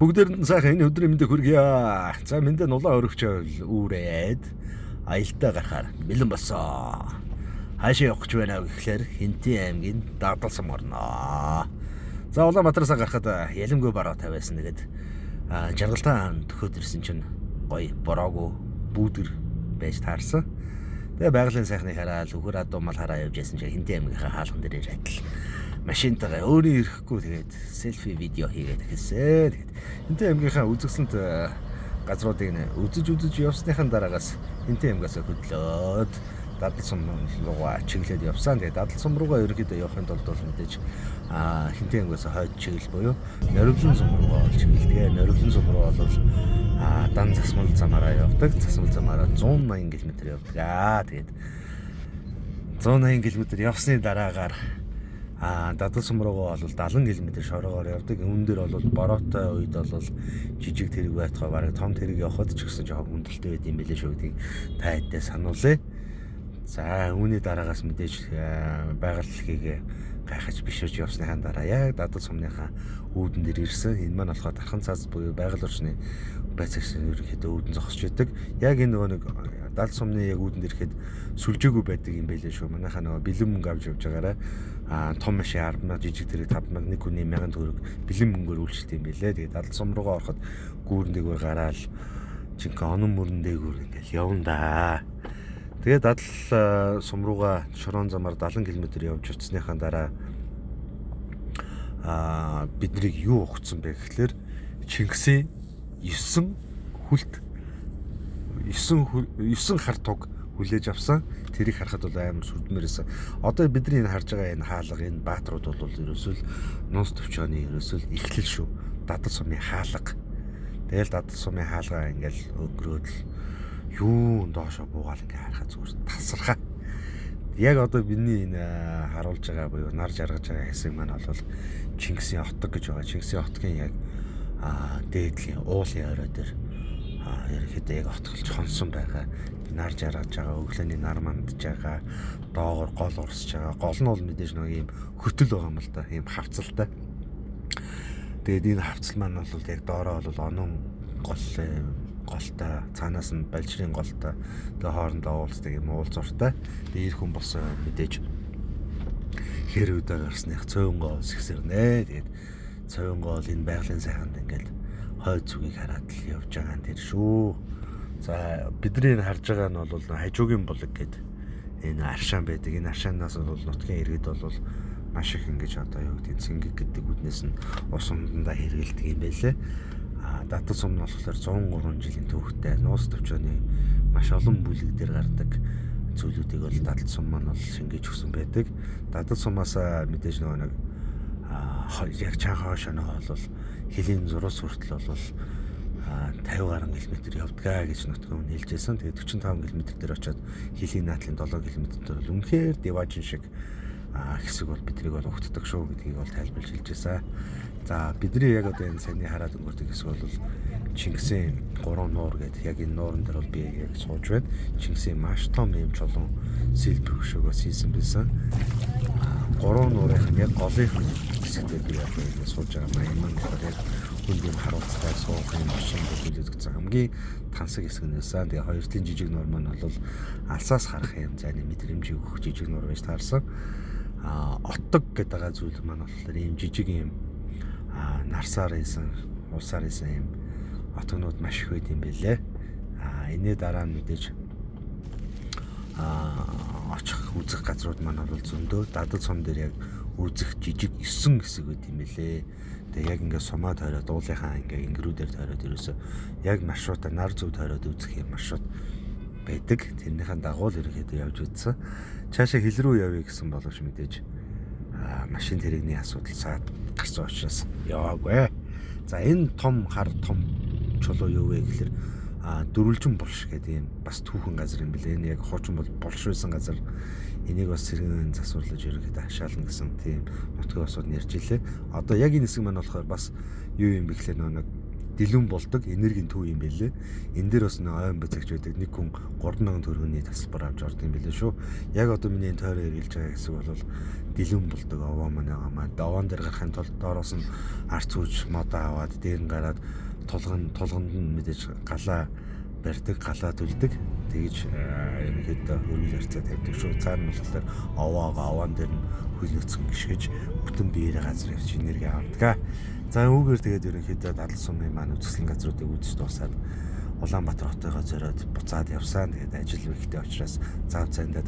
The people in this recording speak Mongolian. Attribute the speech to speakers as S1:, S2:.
S1: Бүгдээрэнд нь сайхан энэ өдрийн мэндийг хүргье. За мэндэ нулаа өргөчөөл үүрээд аялдаа гарахаар бэлэн болсон. Хаашаа явах гэж байна вэ гэхлээр Хэнтийн аймгийн Дадал сум орноо. За Улаанбаатараас гарахад ялимгүй бараа тавиасан нэгэд жаргалтай төхөөд ирсэн чинь гоё бороогүй бүүдэр байж таарсан. Тэгээ байгалийн сайхныг хараад үхэр адуумал хараа явж байсан чинь Хэнтийн аймгийнхаа хаалган дээр адил машинтайгаа өөрөө ирэхгүй тэгээд селфи видео хийгээд эхэлсэн. Тэгээд Хэнтийн аймгийнхаа үзэсгэлэнт газруудыг нэ үзэж үзэж явсныхан дараагаас Хэнтийн аймгаас хөдлөөд Дадал сум руугаа чиглээд явсан. Тэгээд Дадал сум руугаа ерөнхийдөө явахын тулд бол мэдээж Хэнтийн аймгаас хойд чиглэл буюу Нориглон сум руугаа бол чиглэдэг. Нориглон сум руу бол дан засмал замаараа явдаг. Засмал замаараа 180 км явдаг. Тэгээд 180 км явсны дараагаар Дадал сум руугаа бол 70 км шороогоор явдаг. Үүн дээр бол бороотой үед бол жижиг тэрэг байтугай бараг том тэрэг явхад ч гэсэн жоохон хүндрэлтэй байд юм билээ шүү гэдгийг та хэдтэй сануулъя. За үүний дараагаас мэдээж байгаль дэлхийгээ гайхаж биширж явсныхаа дараа яг Дадал сумныхаа үүдэн дээр ирсэн. Энэ маань болохоор Тархан цаас буюу байгаль орчны байцаагчны ерөнхийдөө үүдэн зогсож идэг. Яг энэ нөгөө нэг Дадал сумны яг үүдэн дээр ирэхэд сүлжээгүй байдаг юм байлээ шүү. Манайхаа нөгөө бэлэн мөнгө авч явж байгаараа том машин 10,000, жижиг тэрэг 5,000, нэг хүний 1,000 төгрөг бэлэн мөнгөөр үйлчлдэг юм байлээ. Тэгээд Дадал сум руугаа ороход гүүрэн дээгүүр гараал жинхэнэ онон мөрөн дээгүүр ингээл явна да. Тэгээд Дадал сум руугаа шороон замаар 70 км явж очсныхаа дараа биднийг юу өгсөн бэ гэхлээр Чингисийн 9 хүлт 9 хар туг хүлээж авсан. Тэрийг харахад бол амар сүрдмээр байсан. Одоо бидний энэ харж байгаа энэ хаалга, энэ баатрууд бол ерөөсөө л нууц төвчөөний ерөөсөө л эхлэл шүү. Дадал сумын хаалга. Тэгэл Дадал сумын хаалга ингээл өнгөрөөд л юу доошо буугаал ингээ харахад зүгээр тасархаа. Яг одоо бидний энэ харуулж байгаа буюу нар жаргаж байгаа хэсэг маань бол Чингисийн отог гэж байгаа. Чингисийн отгийн яг дээдлийн уулын орой дээр ерөнхийдөө яг отголж хонсон байгаа. Нар жаргаж байгаа, өглөөний нар мандж байгаа, доогор гол урсж байгаа. Гол нь бол мэдээж нэг ийм хөтөл байгаа юм л да, ийм хавцалтай. Тэгээд энэ хавцал маань бол яг доороо бол онон гол голтой, цаанаас нь балжирын голтой, тэгээ хоорондоо уулздаг юм уулзууртай. Тэгээ ир хүн болсон мэдээж хэр үдэ гарсных цөөн гол сэгсэрнэ. Тэгээд цөөн гол энэ байгалийн сайханд ингээл хойд зүгийг хараад л явж байгаа нь тэр шүү. За бидний энэ харж байгаа нь бол хажуугийн булаг гээд энэ аршаан байдаг. Энэ аршаанаас бол нутгийн иргэд бол маш их ингэж одоо юу гэдэг цэнгэг гэдэг үднээс нь ус ундандаа хэрэгэлдэг юм байлээ. Дадал сум нь болохоор 103 жилийн түүхтэй нууц төвчөөний маш олон бүлэг дээр гардаг зүйлүүдийг бол Дадал сум маань бол шингээж өгсөн байдаг. Дадал сумаас мэдээж нөгөө нэг яг чанга хойш оноо бол хөлийн зурус хүртэл бол 50 гаруй километр явдгаа гэж нутгийн хүн хэлж байсан. Тэгээд 45 км дээр очиод хөлийн наадлын 7 км дээр бол үнэхээр диважин шиг хэсэг бол биднийг бол угтдаг шүү гэдгийг бол тайлбарлаж хэлж байсан. За бидний яг одоо энэ саяны хараад өнгөрдөг хэсэг бол Чингисийн 3 нуур гэдэг яг энэ нууран дээр бол би яг сууж байна. Чингисийн маш том ийм чулуун сэлбэр хөшөөгөөс хийсэн байсан. 3 нуурынх нь яг голынх нь хэсэг дээр би яг энэ сууж байгаа маань маань болохоор яг хүнд юм харуулцтай суух юм орчин бүлээгдсэн хамгийн тансаг хэсэг нь байсан. Тэгээ хоёр талын жижиг нуур маань бол алсаас харах юм зайны мэдрэмжийг өгөх жижиг нуур байж таарсан. Отог гэдэг байгаа зүйл маань болохоор ийм жижиг юм нарсаар хийсэн, усаар хийсэн юм отогнууд маш их байд юм бэлээ. Энэний дараа нь мэдээж очих үзэх газрууд маань бол зөндөө. Дадал сум дээр яг үзэх жижиг 9 хэсэг байд юм бэлээ. Тэгээ яг ингээд сумаа тойроод уулынхаа ингээ ингэрүүдээр тойроод ерөөсөө яг маршрутаа нар зөв тойроод үзэх юм маршрут байдаг. Тэрнийхэн дагуу л ерөнхийдөө явж үзсэн. Цаашаа хил рүү явъя гэсэн боловч мэдээж машин тэрэгний асуудал саад гарсан учраас яваагүй. За энэ том хар том чулуу юу вэ гэхэлэр дөрвөлжин булш гэдэг юм бас түүхэн газар юм билээ. Энэ яг хуучин бол булш байсан газар. Энийг бас сэргэн засварлаж ерөнхийдөө хашаална гэсэн тийм нутгийн улсууд нэрж илээ. Одоо яг энэ хэсэг маань болохоор бас юу юм бэ гэхэлэр нэг Дэлүүн болдог энергийн төв юм байлээ. Энэ дээр бас нэг ойн бацагч байдаг. Нэг хүн 3000 төгрөгийн тасалбар авч ордог юм байлээ шүү. Яг одоо миний энэ тойроо эргэлж байгаа хэсэг бол дэлүүн болдог овоо маань байгаа маань. Овоон дээр гарахын тулд доороос нь арц үүж модоо аваад дээр нь гараад тулганд нь мэдээж галаа барьдаг, галаа түлдэг. Тэгэж ерөнхийдөө өргөл харьцаа тавьдаг шүү. Цаана нь болохоор овоогоо овоон дээр нь хөл нөөцгөн гიშгэж бүтэн биеэрээ газар явж энерги авдаг. За, үүгээр тэгээд ерөнхийдөө Дадал сумын маань үзэсгэлэн газруудыг үзэж дуусаад Улаанбаатар хотыгоо зориод буцаад явсан. Тэгээд ажил ихтэй учраас зав зайдаа